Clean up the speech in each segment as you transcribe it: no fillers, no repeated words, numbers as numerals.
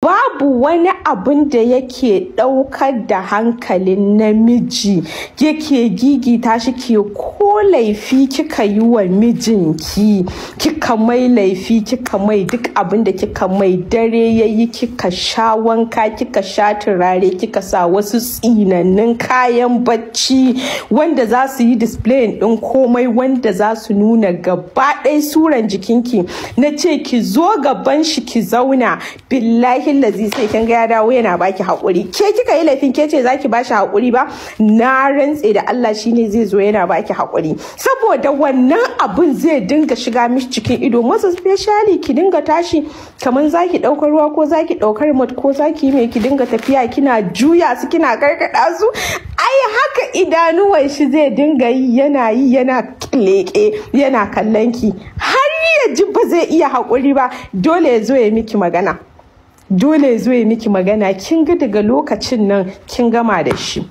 Babu wani abun da yake ɗaukar da hankalin namiji yake gigita shi ke ko laifi kika yi wa mijinki, kika mai laifi, kika mai duk abin da kika mai, dare yayi kika sha wanka, kika sha turare, kika sa wasu tsinannun kayan bacci wanda za su yi display ɗin komai, wanda za su nuna gaba ɗaya suran jikinki. Na ce ki zo gaban shi ki zauna, billahi lazi sai kin ga ya dawo yana baki haƙuri. Ke kika yi laifin, ke ce zaki bashi haƙuri ba? Na rantse da Allah shine zai zo yana baki haƙuri, saboda wannan abun zai dinga shiga mishi cikin ido. Most especially ki dinga tashi kamar zaki ɗaukar ruwa ko zaki ɗaukar remote ko zaki mai, ki dinga tafiya kina juya su kina karkada su, ai haka idanuwan shi zai dinga yi, yana yi yana leke yana kallon ki har ya ji ba zai iya haƙuri ba, dole ya zo ya miki magana. Dole ya zo ya miki magana. Kin ga daga lokacin nan kin gama da shi.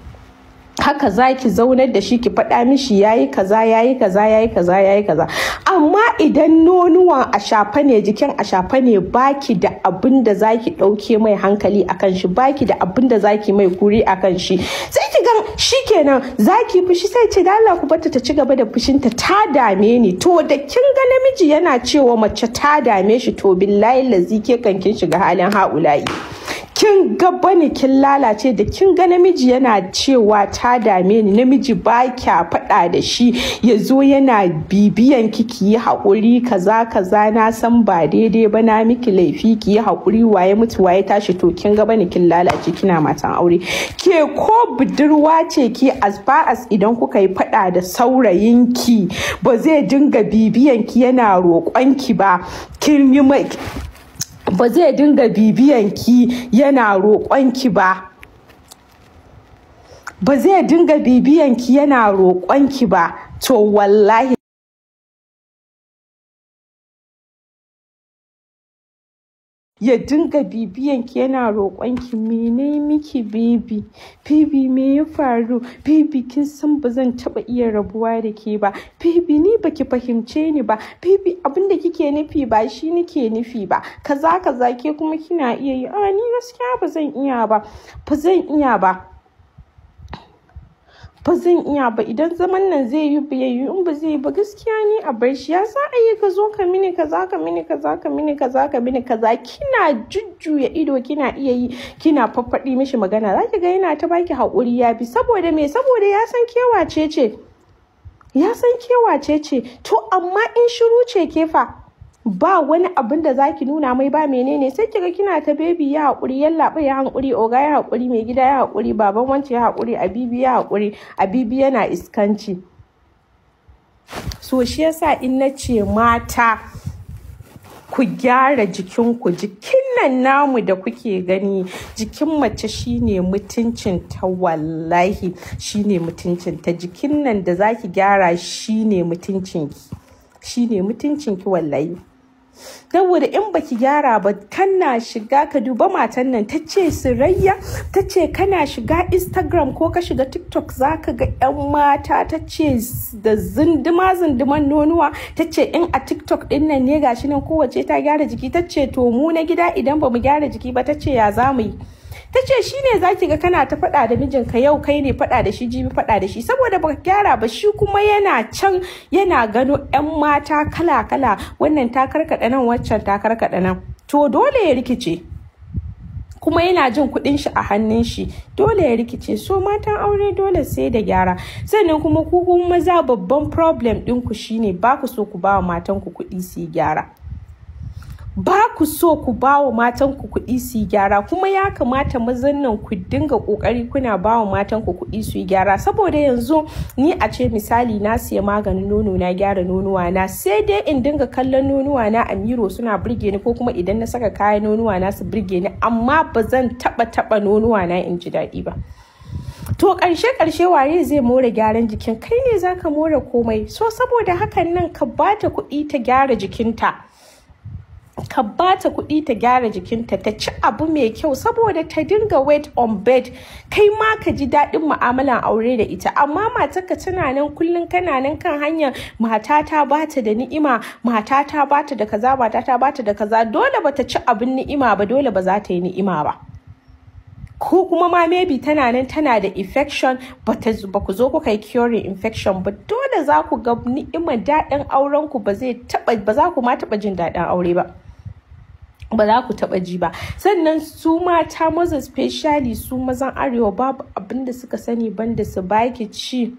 Haka za ki zaunar da shi ki faɗa mishi yayi kaza, yayi kaza, yayi kaza, yayi kaza. Amma idan nonuwan a shafe ne, jikin a shafe ne, baki da abin da zaki ɗauke mai hankali akan shi, baki da abin da zaki mai kuri akan shi, sai ki ga shikenan zaki fushi, sai ce da Allah ku barta ta ci gaba da fushinta, ta dame ni. To da kin ga namiji yana cewa mace ta dame shi, to billahi lazi ke kan kin shiga halin ha'ula'i, kin ga bani kin lalace. Da kin ga namiji yana cewa ta dame ni, namiji ba kya faɗa da shi ya zo yana bibiyan ki, ki yi haƙuri, kaza kaza, na san ba daidai ba, na miki laifi, ki yi haƙuri, waye mutu waye tashi, to kin ga bani kin lalace. Kina matan aure, ke ko budurwa ce ki, as far as idan kuka yi faɗa da saurayinki ba zai dinga bibiyan ki yana roƙon ki ba, kin yi mai, ba zai dinga bibiyan ki yana roƙon ki ba, ba zai dinga bibiyan ki yana roƙon ki ba, to wallahi ya dinga bibiyan ki yana roƙon ki, mene miki baby, baby me ya faru, baby kin san ba zan taɓa iya rabuwa da ke ba, baby ni baki fahimce ni ba, baby abin da kike nufi ba shi nike nufi ba, kaza kaza, ke kuma kina iya yi, a ni gaskiya ba zan iya ba, ba zan iya ba, ba zan iya ba, idan zaman nan zai yi biyayyu, in ba zai yi ba gaskiya ni a bar shi, ya za a yi ka zo ka mini kaza, ka mini kaza, ka mini kaza, ka mini kaza, kina jujjuya ido, kina iya yi kina faffaɗi mishi magana, za ki ga yana ta baki haƙuri ya bi. Saboda me? Saboda ya san ke wace ce, ya san ke wace ce. To amma in shiru ce ke fa, ba wani abin da zaki nuna mai ba menene, sai kiga kina ta baby ya haƙuri, yallaɓai ya haƙuri, oga ya haƙuri, mai gida ya haƙuri, baban wance ya haƙuri, abibi ya haƙuri, abibi yana iskanci. So shi yasa in na ce mata ku gyara jikinku, jikin nan namu da kuke gani, jikin mace shine mutuncin ta, wallahi shine mutuncin ta. Jikin nan da zaki gyara shine mutuncinki, shine mutuncinki wallahi. Saboda in baki gyara ba, kana shiga ka duba matan nan ta ce Surayya, ta ce kana shiga Instagram ko ka shiga TikTok zaka ga yan mata, ta ce da zinduma zinduman nonuwa, ta ce in a TikTok din nan ne gashi nan kowace ta gyara jiki, ta ce to mu na gida idan bamu gyara jiki ba, ta ce ya za mu yi? Ta ce shi ne za ki ga kana ta faɗa da mijinka, yau kai ne faɗa da shi, jibi faɗa da shi, saboda baka gyara ba. Shi kuma yana can yana gano 'yan mata kala kala, wannan ta karkaɗa nan, waccan ta karkaɗa nan, to dole ya rikice. Kuma yana jin kuɗin shi a hannun shi, dole ya rikice. So matan aure dole sai da gyara. Sannan kuma ku kuma maza, babban problem ɗinku shine ba ku so ku ba wa matan ku kuɗi su yi gyara. Ba ku so ku ba wa matan ku kuɗi su yi gyara. Kuma ya kamata mazan nan ku dinga ƙoƙari kuna ba wa matan ku kuɗi su yi gyara. Saboda yanzu ni a ce misali na siya maganin nono, na gyara nonuwa na, sai dai in dinga kallon nonuwa na a mirror suna burge ni, ko kuma idan na saka kayan nonuwa na su burge ni, amma ba zan taɓa taɓa nonuwa na in ji daɗi ba. To ƙarshe ƙarshe waye zai more gyaran jikin? Kai ne zaka more komai. So saboda hakan nan ka bata kuɗi ta gyara jikinta. Ka ba ta kuɗi ta gyara jikinta, ta ci abu mai kyau, saboda ta dinga wet on bed, kai ma ka ji daɗin mu'amalan aure da ita. Amma matarka tana nan kullum kana nan kan hanyar, "Matata ba ta da ni'ima, matata ba ta da kaza, matata ba ta da kaza." Dole ba ta ci abin ni'ima ba, dole ba za ta yi ni'ima ba. Ko kuma ma maybe tana nan tana da infection, ba ku zo kuka yi curing infection ba, dole za ku ga ni'imar daɗin auren ku ba zai taɓa, ba za ku ma taɓa jin daɗin aure ba, ba za ku taɓa ji ba. Sannan su mata maza, especially su mazan Arewa, babu abin da suka sani banda su baki ci,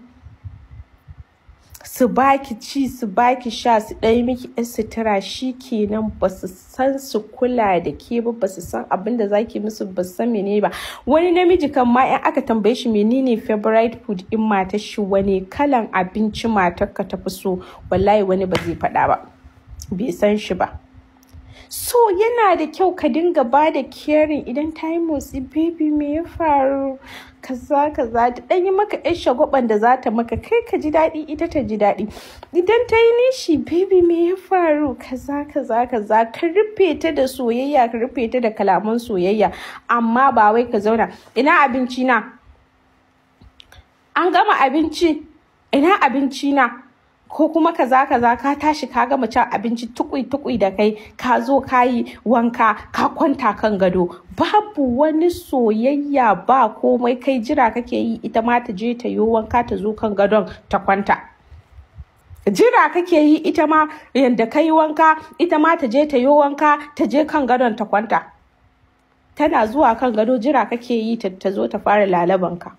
su baki ci, su baki sha, su ɗaya miki yan sutura, shi kenan. Ba su san su kula da ke ba, ba su san abin da zaki musu ba, su san menene ba. Wani namiji kan ma in aka tambaye shi menene favorite food in matar shi, wani kalan abinci matar ka tafi so, wallahi wani ba zai faɗa ba, bai san shi ba. So yana da kyau ka dinga ba da caring. Idan ta yi motsi, "Baby, me ya faru?" Kaza kaza, ta ɗan yi maka yan shagwaban da za ta maka, kai ka ji daɗi, ita ta ji daɗi. Idan ta yi nishi, "Baby, me ya faru?" Kaza kaza kaza. Ka rufe ta da soyayya, ka rufe ta da kalaman soyayya. Amma ba wai ka zauna, "Ina abinci na? An gama abinci? Ina abinci na?" Ko kuma kaza kaza. Ka tashi ka gama cin abinci tukui tukui da kai, ka zo ka yi wanka, ka kwanta kan gado, babu wani soyayya, ba komai. Kai jira kake yi ita ma ta je ta yi wanka, ta zo kan gadon ta kwanta. Jira kake yi ita ma yanda ka yi wanka, ita ma ta je ta yi wanka, ta je kan gadon ta kwanta. Tana zuwa kan gado, jira kake yi ta zo ta fara lalabanka.